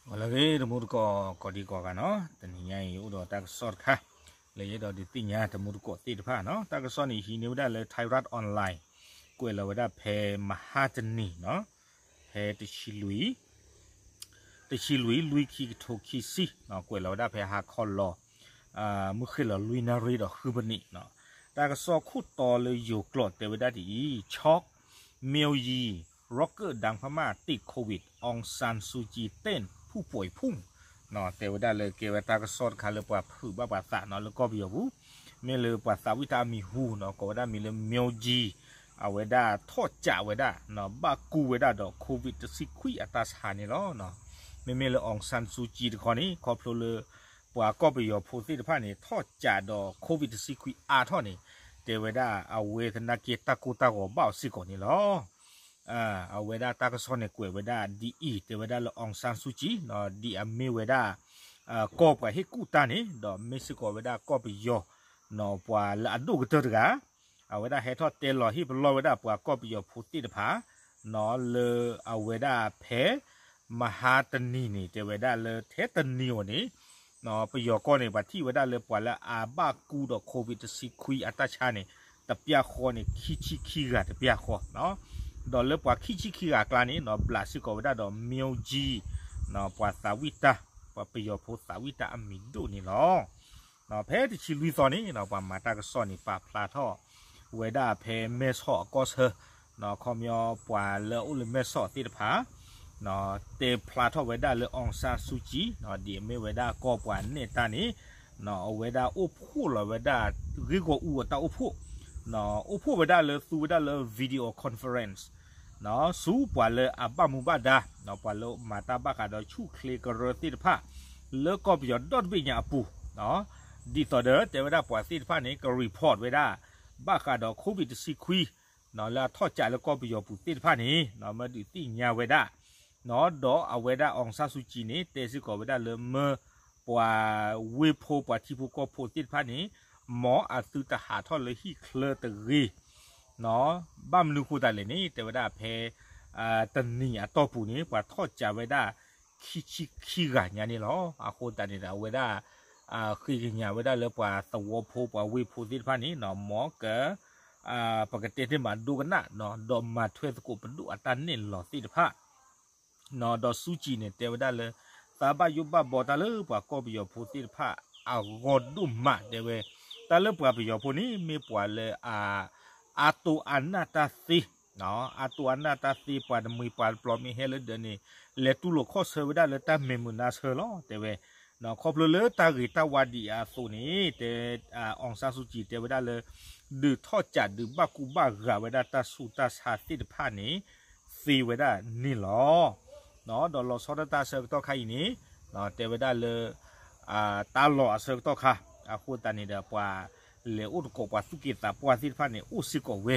ဂီၤလၢအဂ့ၤ တမူတကိး ကိးဒံကိးဂၤနီၤ, တနံၤညါအံၤ အိၣ်ဒီးတၢ်ကစီၣ်တခါ လၢယအဲၣ်ဒိးဒုးသ့ၣ်ညါတမူတကိးသ့ၣ်တဖၣ်နီၤ. တၢ်ကစီၣ်န့ၣ် ဟံးန့ၢ်ဝဲဒၣ်လၢ Thairath Online ကွဲးလီၤဝဲဒၣ်ဖဲမဟါတနံၤနီၤ, ဖဲတဆံလွံၢ် တဆံလွံၢ် လွံၢ် ခံကထိခံဆံ, ကွဲးလီၤဝဲဒၣ်ဖဲဟါခီလီၤ မုၢ်ဃ့ၢ်လီၤလွံၢ်နၣ်ရံၣ်ဒီးဃုပနံးနီၤ. တၢ်ကစီၣ်ခိၣ်တီလၢယိၤကျိာ်တဲဝဲဒၣ်ဒ်အံၤ, ช็อก မျိုးကြီး ร็อกเกอร์ดังพม่าติดโควิด อองซานซูจีเต้นผู้ป่วยพุ่ง တဲဝဲဒၣ်လၢကဲဝဲတၢ်ကစီၣ်တခါလၢပှၤဖုးဘၣ်ပှၤသးနီၤ လၢကီၢ်ပယီၤပူၤ, မ့ၢ်လၢပှၤသးဝံၣ်တၢ်အမံၤဟူနီၤ ကိးဝဲဒၣ်မံၤလၢ မျိုးကြီး အဝဲဒၣ်ထီၣ်ကးဝဲဒၣ် ဘၣ်ကူဝဲဒၣ်ဒီး COVID တဆံခွံအတၢ်ဆါန့ၣ်လီၤ. မ့မ့ၢ်လၢ အောင်ဆန်းစုကြည် တခီန့ၣ် ခီဖျိလၢ ပှၤကီၢ်ပယီၤဖိသ့ၣ်တဖၣ်န့ၣ် ထီၣ်ကးဒီး COVID တဆံခွံအါထီၣ်န့ၣ် တဲဝဲဒၣ်အဝဲသနာ်က့တၢ်ကိၢ်တၢ်ဂီၤဘၣ်အီၤစ့ၢ်ကီးန့ၣ်လီၤ. အဝဲဒၣ်တၢ်ကစီၣ်န့ၣ်ကွဲးဝဲဒၣ်ဒ်အံၤ တဲဝဲဒၣ်လၢ အောင်ဆန်းစုကြည် ဒ်အမ့ၢ်ဝဲဒၣ် ကီၢ်ပှၤဟ့ၣ်ကူၣ်တၢ်န့ၣ် ဒီးမ့ၢ်စ့ၢ်ကီးဝဲဒၣ်ကီၢ်ပယီၤ ပှၤလၢအဒိၣ်ကတၢၢ်တဂၤ အဝဲဒၣ်ဟဲထီၣ်တဲလီၤဟ့ၣ်ပလီၢ်ဝဲဒၣ်ပှၤကီၢ်ပယီၤဖိသ့ၣ်တဖၣ် လၢအဝဲဒၣ်ဖဲ မဟါတနံၤန့ၣ် တဲဝဲဒၣ်လၢထဲတနံၤအံၤန့ၣ် ပယီၤကီၢ်န့ၣ် ပှၤထံၣ်ဝဲဒၣ်လၢပှၤလၢအဘၣ်ကူဒီး COVID တဆံခွံအတၢ်ဆါန့ၣ် တပျၢ်ဃီန့ၣ် ခံဆံခံဂၤတပျၢ်ဃီ ဒီးလၢပှၤခံဆံခံဂၤအကျါန့ၣ် ဘျးစ့ၢ်ကီးဝဲဒၣ်ဒီး မျိုးကြီး ပှၤသးဝံၣ်တၢ် ပှၤပယီၤဖိသးဝံၣ်တၢ်အမံၤဒိၣ်န့ၣ်လီၤ. ဖဲတဆံလွံၢ်သီန့ၣ် ပှၤမၤတၢ်ကစီၣ်န့ၣ် ပာ်ဖျါထီၣ်ဝဲဒၣ်ဖဲမဲဆီးအကီၢ်ဆၢ ခီပညီပှၤလၢအအိၣ်လၢမဲဆီးသ့ၣ်တဖၣ် တဲဖျါထီၣ်ဝဲဒၣ်လၢ အောင်ဆန်းစုကြည် ဒ်အမ့ၢ်ဝဲဒၣ်ကီၢ်ပှၤနဲၣ်တၢ်န့ၣ် အဝဲဒၣ်အိၣ်ဖှိၣ်လီၤဝဲဒၣ် ဂ့ၢ်ဂီၢ်အူအတၢ်အိၣ်ဖှိၣ် အိၣ်ဖှိၣ်ဝဲဒၣ်လၢသူဝဲဒၣ်လၢ video conference ဆူပှၤလၢအဘၣ်မူဘၣ်ဒါ ပှၤလၢမၤတၢ်ဘၣ်ဃးဒီးဆူၣ်ချ့ကရၢသ့ၣ်တဖၣ် လၢကီၢ်ပယီၤဒီတဘ့ၣ်ညါအပူၤ ဒ်သိးဒီးတဲဝဲဒၣ်ပှၤသ့ၣ်တဖၣ်န့ၣ် က report ဝဲဒၣ် ဘၣ်ဃးဒီး COVID တဆံခွံ လၢအထီၣ်ကးလၢကီၢ်ပယီၤပူၤသ့ၣ်တဖၣ်န့ၣ် မၢဒုးသ့ၣ်ညါဝဲဒၣ် ဒီးအဝဲဒၣ် အောင်ဆန်းစုကြည် န့ၣ် တဲစ့ၢ်ကီးဝဲဒၣ်လၢမၢ ပှၤဝ့ၢ်ဖိပှၤထံဖိကီၢ်ဖိသ့ၣ်တဖၣ်န့ၣ် မ်အသုတဟးထီၣ်လၢဟံၣ်ချၢတဂ့ၤ ဘၣ်မနုၤဃိသတးလဲၣ်န့ၣ် တဲဝဲဒၣ်ဖဲ တနံၤအတီၢ်ပူၤန့ၣ် ပှၤထီၣ်ကးဝဲဒၣ် ခံဆံခံဂၤညါန့ၣ်လီၤ. အဃိသတးန့ၣ်ဒီး အဝဲဒၣ် ဃ့ကညးဝဲဒၣ်လၢပှၤသဝီဖိပှၤဝ့ၢ်ဖိသ့ၣ်တဖၣ်န့ၣ် မ်က ပကတဲတ့ၢ်မးဒိကနၣ် ဒီးမၤထွဲသကိးပဒိၣ်အတၢ်နဲၣ်လီၤသ့ၣ်တဖၣ် ဒီး စုကြည် န့ၣ် တဲဝဲဒၣ်လၢ သးဘၣ်ယိၣ်ဘၣ်ဘီတၢ်လၢပှၤကီၢ်ပယီၤဖိသ့ၣ်တဖၣ် အဂီၢ်ဒိၣ်မး တဲဝဲ တၢ်လၢပှၤပယီၤဖိန့ၣ် မ့ၢ်ပှၤလၢ အါတိအါနၢ်တၢ်သ့ အါတိအါနၢ်တၢ်သ့ ပှၤတမှံၤပှၤတပျီၤမ့ၢ်ဟဲလၢဒၢးန့ၣ် လဲၤတူၢ်လိာ်ခီၣ်ဆၢဝဲဒၣ်လၢတၢ်မဲာ်မုာ်နါဆၢလီၤ တဲဝဲ ခီဖျိလၢတၢ်ဂ့ၤတၢ်ဝါဒ်အံၤအသိးန့ၣ် တဲ အောင်ဆန်းစုကြည် တဲဝဲဒၣ်လၢ ဒုးထီၣ်ကးဒုးဘၣ်ကူဘၣ်ဂာ်ဝဲဒၣ် တၢ်ဆူးတၢ်ဆါသ့ၣ်တဖၣ်န့ၣ် သ့ဝဲဒၣ်န့ၣ်လီၤ. ဒီးလီၤဆီဒၣ်တၢ်အဆၢကတီၢ်ခါအံၤန့ၣ် တဲဝဲဒၣ်လၢ တၢ်လီၢ်အဆၢကတီၢ်ခါ အဃိသတးန့ၣ်ဒီး ပှၤလဲၤအိၣ်သကိးပှၤသူၣ်က့သးပှၢ်သ့ၣ်တဖၣ်န့ၣ် အိၣ်စ့ၢ်ကီးဝဲ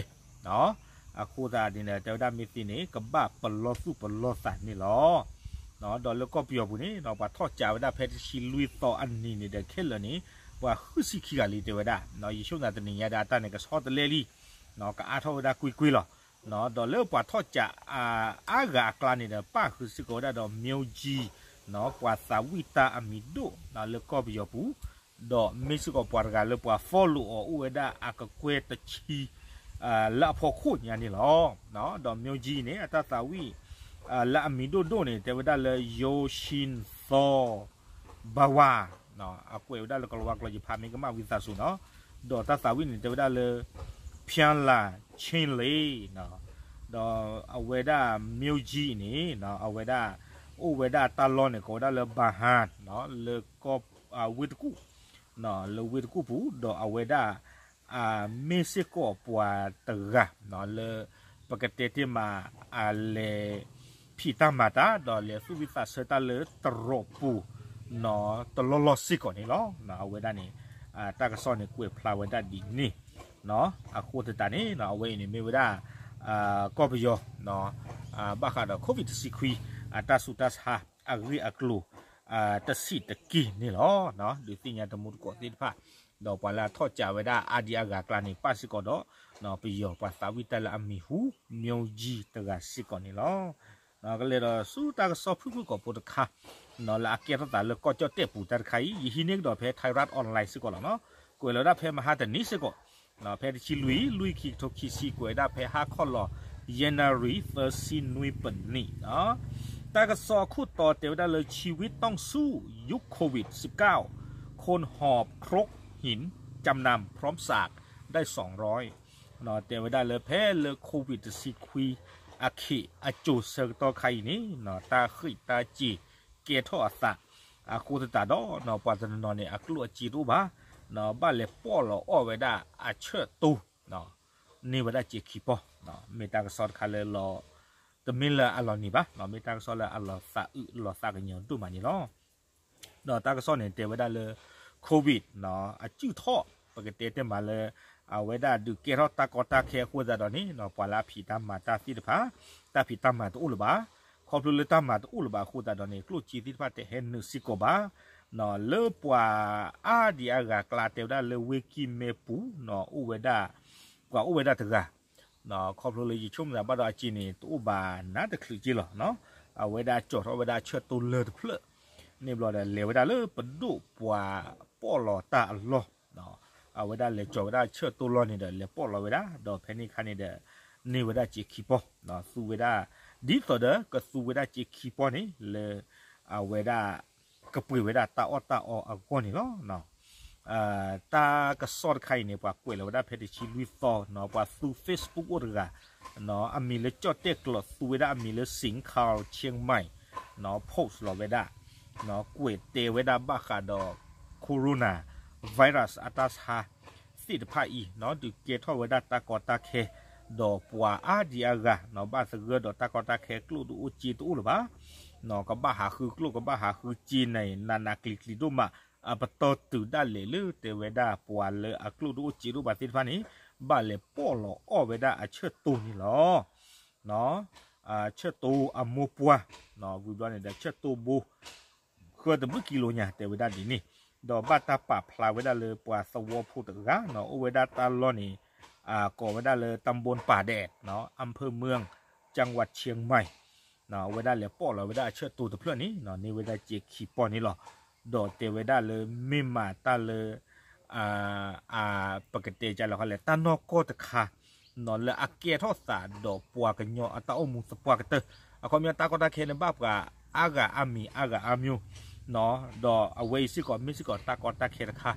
အဃိသတးန့ၣ်ဒီး တဲဝဲဒၣ်မ့ၢ်သ့န့ၣ် ကဘၣ်ပလီၢ်သူၣ်ပလီၢ်သးန့ၣ်လီၤ. ဒီးလၢကီၢ်ပယီၤပူၤန့ၣ် ပှၤထီၣ်ကးဝဲဒၣ်ဖဲတဆံလွံၢ်သီအနံၤန့ၣ်ဒီး ခဲလၢာ်န့ၣ် ပှၤဃုဆံခံဂၤလံ တဲဝဲဒၣ် ယဆိကမိၣ်တနံၤညါဒီးအတၢ်န့ၣ်ကဆီတလဲလံ ကအါထီၣ်ဝဲဒၣ်ကွ့ၢ်ကွ့ၢ်လီၤ. ဒီးလၢပှၤထီၣ်ကး အါဂၤအကျါန့ၣ်ဒီး ပၣ်ဃုာ်စ့ၢ်ကီးဝဲဒၣ်ဒီး မျိုးကြီး ပှၤသးဝံၣ်တၢ်အမံၤဒိၣ် လၢကီၢ်ပယီၤပူၤ ဒီးမ့ၢ်စ့ၢ်ကီးပှၤတဂၤလၢပှၤ follow အီၤအိၣ်ဝဲဒၣ်အကကွဲၢ်တဆံ လၢအဖီခိၣ်ညါန့ၣ်လီၤ. ဒီး မျိုးကြီး န့ၣ် အတၢ်သးဝံၣ် လၢအမံၤဒိၣ်ဒိၣ်န့ၣ် တဲဝဲဒၣ်လၢ ယိၤၡံၣ်သီ ဘဝါ အကွဲးဝဲဒၣ်လၢကလၤဝါကျိာ်ယဖးမ့ၢ်ကမၣ်ဝံသးစူၤနီၤ, ဒီးတၢ်သးဝံၣ်န့ၣ် တဲဝဲဒၣ်လၢ ဖၠၣ်လၣ်ဆ့လ့ ဒီးအဝဲဒၣ် မျိုးကြီး န့ၣ် အဝဲဒၣ် အိၣ်ဝဲဒၣ်တၢ်လီၢ်န့ၣ် ကိးဝဲဒၣ်လၢ ဘၣ်ဟၣ် လၢကီၢ် ဝ့ၢ်တကူၣ် လၢဝ့ၢ်တကူၣ်ပူၤ ဒီးအဝဲဒၣ် မ့ၢ်စ့ၢ်ကီးပှၤတဂၤ လၢ ပကတဲတ့ၢ်မး အလဲၤ ဖံးတၢ်မၤတၢ် ဒီးလဲၤသူၣ်ဝံၣ်သးဆၢတၢ်လၢတရီးပူၤ တလီၢ်လီၢ်စ့ၢ်ကီးန့ၣ်လီၤ. အဝဲဒၣ်န့ၣ် တၢ်ကစီၣ်န့ၣ်ကွဲးဖျါဝဲဒၣ်ဒ်န့ၣ် အဃိသတးန့ၣ် အဝဲအံၤန့ၣ်မ့ၢ်ဝဲဒၣ် ကီၢ်ပယီၤ ဘၣ်ဃးဒီး COVID တဆံခွံ အတၢ်ဆူးတၢ်ဆါ အဂ့ၢ်အကျိၤ တဆံးတက့ၢ်န့ၣ်လီၤ. ဒုးသ့ၣ်ညါတမူတကိးသ့ၣ်တဖၣ် ဒီးပှၤလၢအထီၣ်ကးဝဲဒၣ်အါဒံအါဂၤအကျါန့ၣ် ပၣ်စ့ၢ်ကီးဒီး ပယီၤပှၤသးဝံၣ်တၢ်လၢအမံၤဟူ မျိုးကြီး တဂၤစ့ၢ်ကီးန့ၣ်လီၤ. ကလဲၤဒီးဆူတၢ်ကစီၣ်ဖုၣ်ဖုၣ်ကိာ်ဖိတခါ လၢအကဲထီၣ်သးလၢကီၢ်ကၠီၣ်တဲၣ်ပူၤတၢ်တခါအံၤ ယဟံးန့ၢ်ကဒီးဖဲ Thairath Online စ့ၢ်ကီးလီၤနီၤ. ကွဲးလီၤဝဲဒၣ်ဖဲမဟါတနံၤစ့ၢ်ကီး ဖဲတဆံလွံၢ် လွံၢ်ခံကထိခံဆံ ကွဲးဝဲဒၣ်ဖဲဟါခီၣ်လီၤ ယဲၢ်နၣ်ရံၣ် သၢဆံနွံပနံၣ်နီၤ. တၢ်ကစီၣ်အခိၣ်တီတဲဝဲဒၣ်လၢ ชีวิตต้องสู้ ยุคโควิดสิบเก้า คนหอบครกหินจำนำพร้อมสากได้สองร้อย တဲဝဲဒၣ်လၢဖဲလၢ COVID တဆံခွံ အခ့ၣ်အစိၤဆၢကတီၢ်ခါအံၤန့ၣ် တၢ်ဃံးတၢ်စ့ၤကဲထီၣ်အသး အဃိသတးဒီး ပှၤတနီၤနီၤန့ၣ် အကျိၣ်အစ့တအိၣ်ဘၣ် ဘၣ်လဲၤပိာ်လီၤအီၣ်ဝဲဒၣ်အဆၢၣ်တိ န့ၢ်ဝဲဒၣ်စ့ခံပီၢ် မ့ၢ်တၢ်ကစီၣ်တခါလၢလီၤ တမ့ၢ်လၢအလီၤနံၤဘၣ် မ့ၢ်တၢ်ကစီၣ်လၢအလီၤသးအုးလီၤသးကညီၤဒိၣ်မးန့ၣ်လီၤ. ဒီးတၢ်ကစီၣ်န့ၣ် တဲဝဲဒၣ်လၢ COVID အစုၣ်ထီၣ် ပကတဲတဲမးလၢ အဝဲဒၣ်ဒုးကဲထီၣ်တၢ်ကီတၢ်ခဲအဃိသတးဒီးန့ၣ် ပှၤလၢအဖံးတၢ်မၤတၢ်သ့ၣ်တဖၣ် တၢ်ဖံးတၢ်မၤတအိၣ်လၢၤဘၣ်. ခီဖျိလၢတၢ်မၤတအိၣ်လၢၤဘၣ်အဃိသတးဒီးန့ၣ် ကျိၣ်စ့သ့ၣ်တဖၣ်တဟဲနုာ်စ့ၢ်ကီးဘၣ် လၢပှၤအါဒံအါဂၤကျါတဲဝဲဒၣ်လၢဝ့ၢ်ကံၢ်မဲပူၤ အိၣ်ဝဲဒၣ် ပှၤအိၣ်ဝဲဒၣ်တဂၤ ခီဖျိလၢယဆိကမိၣ်သးဘၣ်ဒီးအစ့န့ၣ် တအိၣ်ဘၣ်နးတချုးက့လီၤ. အဝဲဒၣ်ကၠီၤထီၣ်ဝဲဒၣ်ဆၢၣ်တိလၢတဖျၢၣ် န့ၣ်ဘျီဒီး လဲၤဝဲဒၣ်လၢပဒိၣ်ပှၤပိာ်လီၤတၢ်အလီၢ် အဝဲဒၣ်လဲၤကၠီၤဝဲဒၣ်ဆၢၣ်တိလီၢ်န့ၣ်ဒီး လဲၤပိာ်လီၤဝဲဒၣ် ဒီးဖဲန့ၣ်အခါန့ၣ်ဒီး န့ၢ်ဝဲဒၣ်စ့ခံပီၢ် သူဝဲဒၣ် ဒ်သိးဒီးကသူဝဲဒၣ်စ့ခံပီၢ်န့ၣ် လၢ အဝဲဒၣ် ကပှ့ၤဝဲဒၣ်တၢ်အီၣ်တၢ်အီအဂီၢ်န့ၣ်လီၤ. တၢ်ကစီၣ်တခါအံၤန့ၣ် ပှၤကွဲးလီၤဝဲဒၣ်ဖဲတဆံလွံၢ်သီ ပှၤသူ Facebook အိၣ်တဂၤ အမံၤလၢကၠီၣ်တဲၣ်ကျိာ် သူဝဲဒၣ်အမံၤလၢ Sing Khar Chiang Mai post လီၤဝဲဒၣ် ကွဲးတဲဝဲဒၣ်ဘၣ်ဃးဒီး corona virus အတၢ်ဆါသ့ၣ်တဖၣ်အံၤ ဒုးကဲထီၣ်ဝဲဒၣ်တၢ်ကီတၢ်ခဲ ဒီးပှၤအါဒံအါဂၤ ဘၣ်သဂၢၢ်ဒီးတၢ်ကီတၢ်ခဲကျိၣ်ဒိၣ်အိၣ်စ့တအိၣ်လၢၤဘၣ် ကဘၣ်ဟးဃုကျိၣ်ကဘၣ်ဟးဃုစ့န့ၣ် နးနးကျံၤကျံၤဒိၣ်မး အပတီၢ်တုၤဒၣ်လဲာ်လၢတဲဝဲဒၣ်ပှၤလၢအကျိၣ်ဒိၣ်အိၣ်စ့ဒိၣ်ဘၣ်သ့ၣ်တဖၣ်န့ၣ် ဘၣ်လဲၤပိာ်လီၤအီၣ်ဝဲဒၣ်အဆၢၣ်တိန့ၣ်လီၤ. ဆၢၣ်တိအမိၢ်ပှၢ် ဝံၤဘျီန့ၣ်ဒီးဆၢၣ်တိဘိ ဃၢတဘျုးကံလိညါ တဲဝဲဒၣ်ဒ်န့ၣ် ဒီးဘၣ်တၢ်ပာ်ဖျါဝဲဒၣ်လၢပှၤသဝီဖိတဂၤ အိၣ်ဝဲဒၣ်တၢ်လီၢ်န့ၣ် ကိးဝဲဒၣ်လၢ ตำบลป่าแดด อำเภอเมือง จังหวัดเชียงใหม่ အဝဲဒၣ်လဲၤပိာ်လီၤဝဲဒၣ်အဆၢၣ်တိတဖျၢၣ်န့ၣ် န့ၢ်ဝဲဒၣ်စ့ခံပီၢ်န့ၣ်လီၤ. ဒီးတဲဝဲဒၣ်လၢမ့ၢ်မးတၢ်လၢ ပကတဲကလဲၣ် တၢ်နီၢ်ကီၢ်တခါ လၢအကဲထီၣ်သးဒီးပှၤကညီအတၢ်အိၣ်မူသပှၢ်ကတၢၢ် အခီပညီတၢ်ကီတၢ်ခဲန့ၣ်ဘၣ်ပှၤအါဂၤအါမံၤအါဂၤအါမျိုး ဒီးအဝဲအံၤစ့ၢ်ကီးမ့ၢ်စ့ၢ်ကီးတၢ်ကီတၢ်ခဲတခါ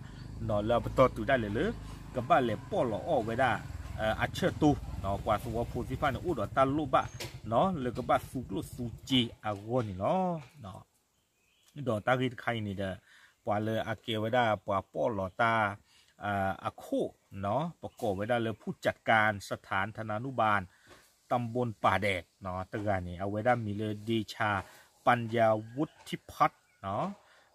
လၢအပတီၢ်တုၤဒၣ်လဲာ်လၢ ကဘၣ်လဲၤပိာ်လီၤအီၣ်ဝဲဒၣ် အဆၢၣ်တိ ပှၤသဝီဖိသ့ၣ်တဖၣ်န့ၣ် အိၣ်ဒီးတၢ်လိၣ်ဘၣ် လၢကဘၣ်သူကျိၣ်သူစ့အဂီၢ်န့ၣ်လီၤ. ဒီးတၢ်ဂ့ၢ်တခါအံၤန့ၣ်ဒီး ပှၤလၢအကဲဝဲဒၣ်ပှၤပိာ်လီၤတၢ် အခိၣ် ပကိးဝဲဒၣ်လၢ ผู้จัดการสถานธนานุบาลตำบลป่าแดด တဂၤန့ၣ် အဝဲဒၣ်မံၤလၢ เดชา ปัญญาวุฒิพัฒน์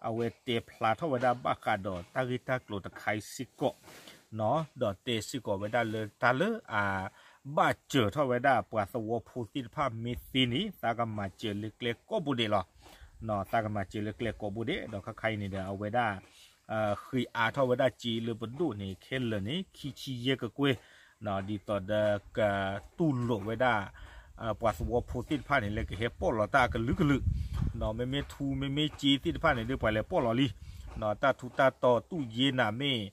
အဝဲတဲဖျါထီၣ်ဝဲဒၣ်ဘၣ်ဃးဒီးတၢ်ဂ့ၢ်တၢ်ကျိၤတခါအံၤစ့ၢ်ကီး ဒီးတဲစ့ၢ်ကီးဝဲဒၣ်လၢတၢ်လၢအ ဘၣ်စၢၤထီၣ်ဝဲဒၣ်ပှၤသဝီဖိသ့ၣ်တဖၣ်မ့ၢ်သ့န့ၣ် သးကမၤစၢၤလၢကျဲကိးဘိဒဲးလီၤ. သးကမၤစၢၤလၢကျဲကိးဘိဒဲး ဒီးခါခါအံၤန့ၣ်ဒီး အဝဲဒၣ် ဃ့အါထီၣ်ဝဲဒၣ်စ့လၢပဒိၣ်န့ၣ် ခဲလၢာ်န့ၣ် ခံဆံယဲၢ်ကကွဲၢ် ဒ်သိးဒီးကတူၢ်လိာ်ဝဲဒၣ် ပှၤသဝီဖိသ့ၣ်တဖၣ်န့ၣ် လၢကဟဲပိာ်လီၤတၢ်အကလုာ်ကလုာ် မ့မ့ၢ်ထူမ့မ့ၢ်စ့သ့ၣ်တဖၣ်န့ၣ် ဒ်ပှၤလဲၤပိာ်လီၤလံ တၢ်ထူတၢ်တီၤ တူၢ်ယ့နၤမ့ၢ်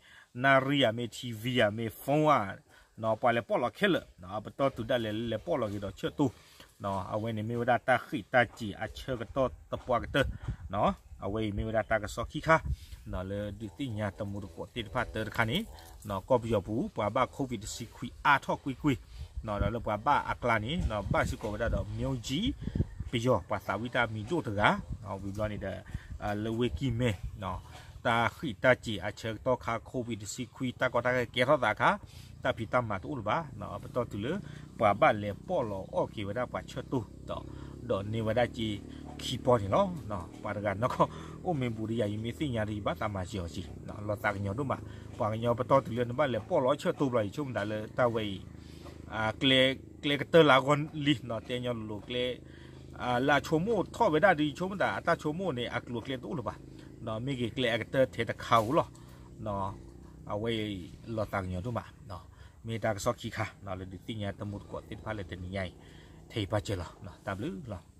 နၣ်ရံၣ်ဧါမ့ၢ် ထံဝံၤဧါမ့ၢ် phone ဧါ ပှၤလဲၤပိာ်လီၤခဲလၢာ် ပတီၢ်တုၤဒၣ်လဲာ်လၢလဲၤပိာ်လီၤက့ၤဒီးဆၢၣ်တိ အဝဲန့ၣ်မ့ၢ်ဝဲဒၣ်တၢ်ဃံးတၢ်စ့ၤအဆၢကတီၢ်သပှၢ်ကတၢၢ် အဝဲအံၤမ့ၢ်ဝဲဒၣ်တၢ်ကစီၣ်ခံခါ လၢဒုးသ့ၣ်ညါတမူတကိးသ့ၣ်တဖၣ်တၢ်တခါန့ၣ် ကီၢ်ပယီၤပူၤ ပှၤဘၣ် COVID တဆံခွံအါထီၣ်ကွ့ၢ်ကွ့ၢ် ဒီးလၢပှၤဘၣ်အကျါန့ၣ် ဘၣ်စ့ၢ်ကီးဝဲဒၣ်ဒီး မျိုးကြီး ပယီၤ ပှၤသးဝံၣ်တၢ်မံၤဒိၣ်တဂၤ ဝံၤဘျီန့ၣ်ဒီး လၢဝ့ၢ်ကံၢ်မဲ တၢ်ဃံးတၢ်စ့ၤအဆၢကတီၢ်ခါ COVID တဆံခွံ တၢ်ကီတၢ်ခဲကဲထီၣ်သးအခါ တၢ်ဖံးတၢ်မၤတအိၣ်လၢၤဘၣ် ပတီၢ်တုၤလၢ ပှၤဘၣ်လဲၤပိာ်လီၤအီၣ်က့ၤဝဲဒၣ်ပှၤဆၢၣ်တိ ဒီးန့ၢ်ဝဲဒၣ်စ့ခံပီၢ်န့ၣ်လီၤ. ပှၤတဂၤနီၢ်ကီၢ် အိၣ်မ့ၢ်ဘူးဒီးယၤ ယမ့ၢ်သ့ၣ်ညါဒီး ယဘၣ်သးမၤစၢၤအီၤစ့ လီၤသးကညီၤဒိၣ်မး ပှၤကညီပတီၢ်တုၤလၢနဘၣ်လဲၤပိာ်လီၤအီၣ်ဆၢၣ်တိဘျီ ယဆိကမိၣ်သးလၢတၢ်ဝဲအံၤ ကျဲ ကျဲကတၢၢ်လၢအဂီၢ်လံ တဲညီလိၤလိၤကျဲ လၢအဆိကမိၣ်ထီၣ်ဝဲဒၣ်ဒီး ယဆိကမိၣ်သး အတၢ်ဆိကမိၣ်န့ၣ် အကျိၤအကျဲတအိၣ်လၢၤဘၣ် မ့ၢ်ဂ့ၤကျဲအကတၢၢ်ထဲတခါဧိၤလီၤ. အဝဲအံၤလီၤသးကညီၤဒိၣ်မး မ့ၢ်တၢ်ကစီၣ်ခံခါ လၢဒုးသ့ၣ်ညါတမူတကိးသ့ၣ်တဖၣ်လၢတနံၤညါအံၤ ထဲအံၤပာ်စၢၤလီၤ တၢ်ဘျုးလီၤ.